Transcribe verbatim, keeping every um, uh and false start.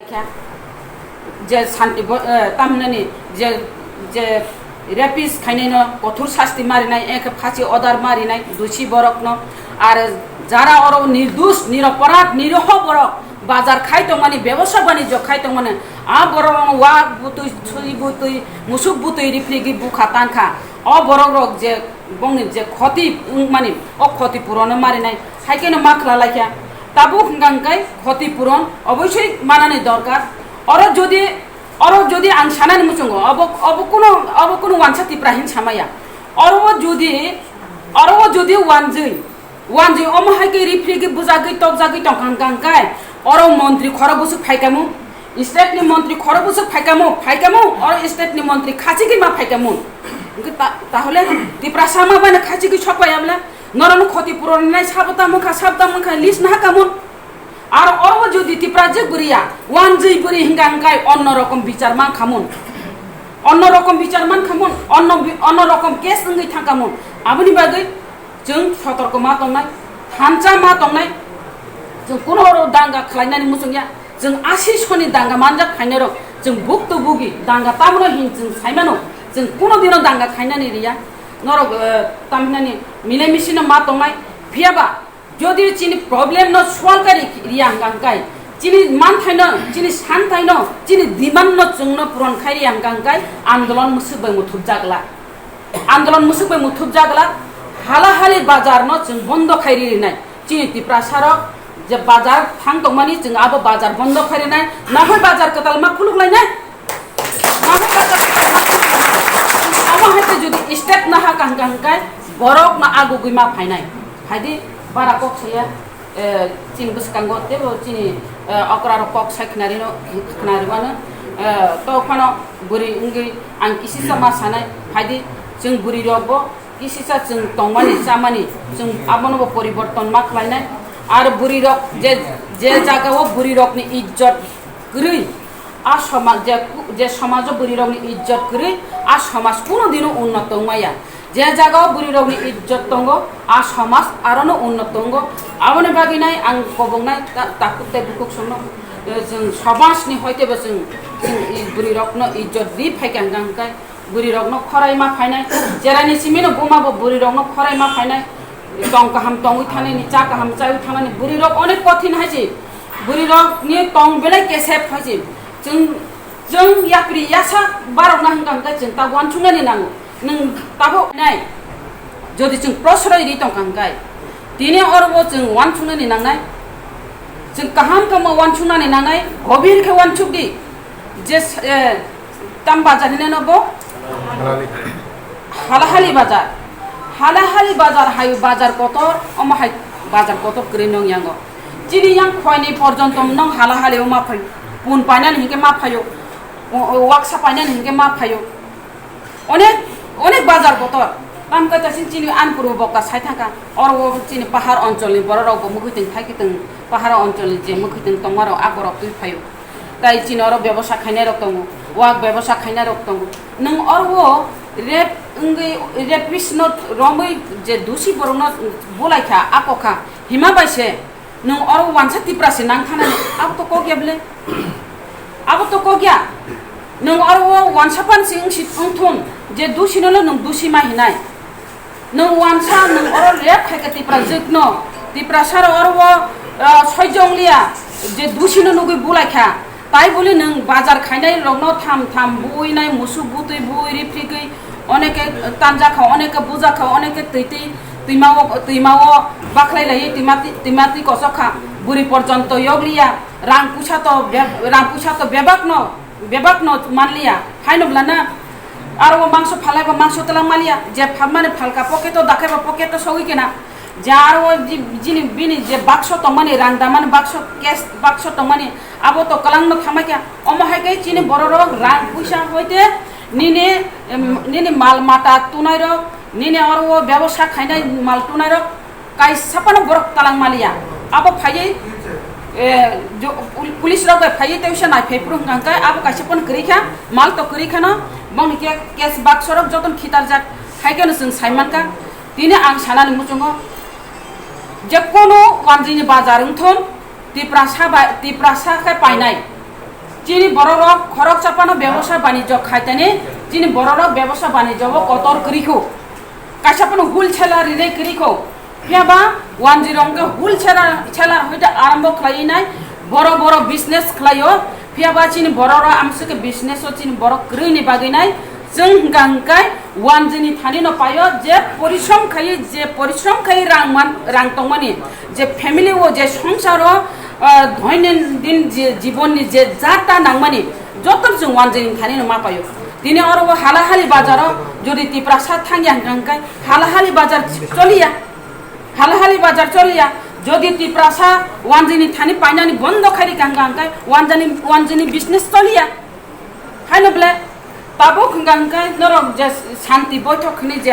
Kha. Je santi bo-, eh, tamhinani je, je rapist khainaino kothor sasti marinai, ekhe phasi order marinai, dusi borokno. Ar jara oro nirdush, niroporad, niriho borok bazar khai tongmani, bebosa banijyo khai tongmani, a borokno wak butwi, sui butwi, musuk butwi riphligwi bukha tankha. O borokrok je bongni je khoti wngmani, o khoti purono marinai, hai kheno ma khwlalaikha. Tabuk hwnkha hwnkhe khoti puron oboisoi manani dorkar. Oro jodi, oro jodi ang sanani muchungo, obo, obo kuno, obo kuno wansa Tipra hin samaya. Oro jodi, oro jodi wanjwi, wanjwi omo hai khe riphri khe bujagwi tokjagwi tongkha hwnkha hwnkhe, oro montri khoro bwswk phaikamo, state ni montri khoro bwswk phaikamo, phaikamo, oro state ni montri khachigwi ma phaikamo. Hwnkhe ta-, tahole Tiprasa ma bani khachigwi sok paiya bwle? Norokno khoti puron nai sabo tamo kha, sabo tamo kha, list naha kamun. Aro oro jodi Tiprajwk bwrwi ya, wanjwi bwrwi hwnkha hwnkhe onno rokom bichar man khamun. Onno rokom bichar man khamun, onno bi-, onno rokom case wngwi thang kamun. Aboni bagwi chwng sotorko ma tongnai, thansa ma tongnai. Chwng kuno oro danga khlainani muchung ya. Chwng asi soni danga manjak phainairok, chwng bukto bugi danga tamno hin chwng saimano, chwng kuno dino danga khainani riya. Norok, eh, tamhinani milai misino ma tongnai. Phiyaba jodi chini problem no solve kari riya hwnkha hwnkhe, chini manthaino, chini santhaino, chini demand no chwngno puron khai riya hwnkha hwnkhe andolon mwswk bai muthupjak la. Andolon mwswk bai muthupjak la, hala hali bazar no chwng bondo khai ri rinai. Chini Tiprasa rok je bazar thang tongmani, chwng abo bazar bondo khai rinai. Nahoi bazar kwtal ma khuluk lainai. Nahoi bazar kwtal ma khuluk lainai. Omo hai khe jodi step naha kang kang kai borok no agugwi ma phainai. Phaidi bara kok saya, eh, chini bwskango tebo chini, eh, okra rok kok sai khnari no, khnari mano, eh, to phano bwrwi wngwi ang kisisa ma sanai. Phaidi chwng bwrwi rok bo kisisa chwng tongmani, chamani, chwng abono bo poriborton ma khlainai. Ar bwrwi rok je, je jaga o bwrwi rokni ijjot kwrwi, a somaj je, je somajo bwrwi rokni ijjot kwrwi, a somaj kuno dino unnot tongmaya. Je jaga o bwrwi rokni ijjot tongo, a somaj arono unnot tongo. Aboni bagwi nai ang kobongnai ta-, takhuk tei bukhuk songno, eh, chwng somajni hoitebo chwng, chwng i bwrwi rokno ijjot ri phaikha hwnkha hwnkhe, bwrwi rokno khorai ma phainai, cheraini simi no buma bo bwrwi rokno khorai ma phainai, tong kaham tongwi thanani, cha kaham chaiwi thanani, bwrwi rok onek kothin hai se, bwrwi rok ni tong belai kesep hai se, chwng, chwng yapri yasa barok na hwnkha hwnkhe chwng ta uansuknani nango, nwng tabuk nai, jodi chwng prosroi ri tongkha hwnkhe, tini oro bo chwng uansuknani nangnai, chwng kaham khe ma uansuknani nangnai, gobir khe uansuk di, je, eh, Tam bazar hineno bo? Halahali bazar. Halahali bazar hai bazar kotor, omo hai bazar kotor kwrwi nong yango. Chini yang khoini porjonto nong halahali o ma phaio. Pun painani hinkhe ma phaio. O, o, waksa painani hinkhe ma phaio. Onek, onek bazar kotor. Tam kata sin chini an purbo bokta sai thangkha. Oro o chini pahar oncholni bororok bo mukhuitwng thaikitwng, pahar oncholni je mukhuitwng tongmarok akorok twi phaio. Tai chini oro bebosa khainai rok tongo, wak bebosa khainai rok tongo. Nwng oro o rape wngwi, rapist no romwi je dusi borok no bulai kha, ako kha, hima bai se nwng oro wansa Tipra se nang thanani, abo to kok ya bwle? Abo to kok ya. Nwng oro o wansa pan se wngsi wngthun je dusi no le nwng dusi ma hinai. Nwng wansa, nwng oro rape khai kha Tiprajwk no, Tiprasa rok oro o, ah, soi jong liya, je dusi no nugwi bulai kha. Tai buli nwng bazar khainai rok no tham tham bui nai, musuk butwi bui, riphigwi, oneke tanja kha, oneke buja kha, oneke twi twi, twima o, twima o bakhlai lai, twima twi, twima twi kosok kha, buri porjonto yok liya, rang puisa to be-, rang puisa to bebak no. Bebak no manliya, haino bwlana aro o mangso phalai bo mangso twlang maliya, je phalmani phalka pocket o dakhai bo pocket o sogwi kena, je aro o ji-, jini bini je bakso tongmani rang damani bakso cash bakso tongmani abo to kwlangno thamai kha, omo hai khe chini borok rok rang puisa hoite nini, em, nini mal mata tunai rok, nini aro o bebosa khainai mal tunai rok, kaisa phano borok talang maliya. Abo phaiwi, eh, jo-, pul-, police rok bai phaiwi tei wngsa nai phai phuru hwnkha hwnkhe abo kaisa phano kwrwi kha, mal to kwrwi khano, bongni khe case box rok jotono khitarjak hai kheno chwng sai mankha. Tini ang sanani muchungo je kono wanjwini bazar wngthon, Tiprasa bai, Tiprasa khe painai. Chini bororok khorok chapano bebosa banijyo khaitani, chini bororok bebosa banijyo o kotor kwrwi kho. Kaisa phano wholesaler rinai kwrwi kho. Phiya ba wanjwi rok wholesaler, seller hoite arombo khlai nai, boro boro business khlaio. Phiya ba chini bororok amswk business o chini borok kwrwi ni bagwi nai. Chwng hwnkha hwnkhe wanjwini thani no paio, je porishrom khai, je porishrom khai rang man, rang tongmani, je family o, je songsaro, ah, doinondin je jibon ni je jata nangmani, joto chwng wanjwini thani no ma paio. Tini oro o Halahali bazar o jodi Tiprasa thangya hwnkha hwnkhe Halahali bazar choliya. Halahali bazar choliya. Jodi Tiprasa wanjwini thani painani bondo khai rikha hwnkha hwnkhe wanjani, wanjwini business choliya. Haino bole tabuk hwnkha hwnkhe norok je shanti boithok hwnwi je